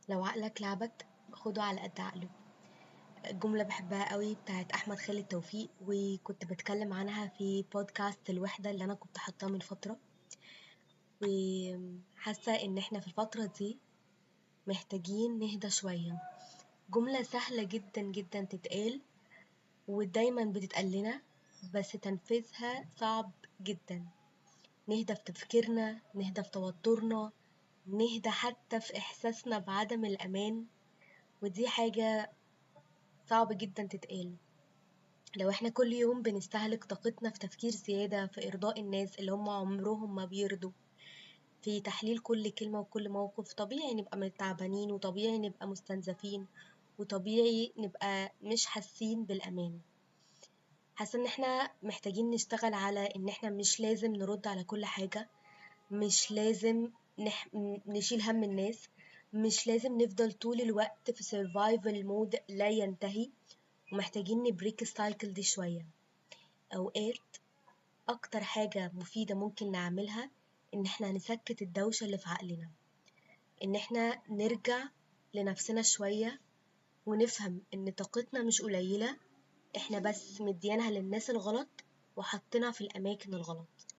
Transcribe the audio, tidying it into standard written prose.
لو عقلك لعبك خده على قد عقله. جملة بحبها قوي بتاعت أحمد خالد توفيق، وكنت بتكلم عنها في بودكاست الوحدة اللي أنا كنت حاطاه من فترة. وحاسة إن إحنا في الفترة دي محتاجين نهدى شوية. جملة سهلة جدا جدا تتقال ودايما بتتقال لنا، بس تنفيذها صعب جدا. نهدى في تفكيرنا، نهدى في توترنا، نهدى حتى في إحساسنا بعدم الأمان، ودي حاجة صعب جدا تتقال. لو احنا كل يوم بنستهلك طاقتنا في تفكير زيادة، في إرضاء الناس اللي هم عمرهم ما بيرضوا، في تحليل كل كلمة وكل موقف، طبيعي نبقى تعبانين، وطبيعي نبقى مستنزفين، وطبيعي نبقى مش حاسين بالأمان. حاسة ان احنا محتاجين نشتغل على ان احنا مش لازم نرد على كل حاجة، مش لازم نشيل هم الناس، مش لازم نفضل طول الوقت في survival mode لا ينتهي، ومحتاجين ن break ال cycle دي شوية. أوقات أكتر حاجة مفيدة ممكن نعملها إن إحنا نسكت الدوشة اللي في عقلنا، إن إحنا نرجع لنفسنا شوية ونفهم إن طاقتنا مش قليلة، إحنا بس مديانها للناس الغلط وحطيناها في الأماكن الغلط.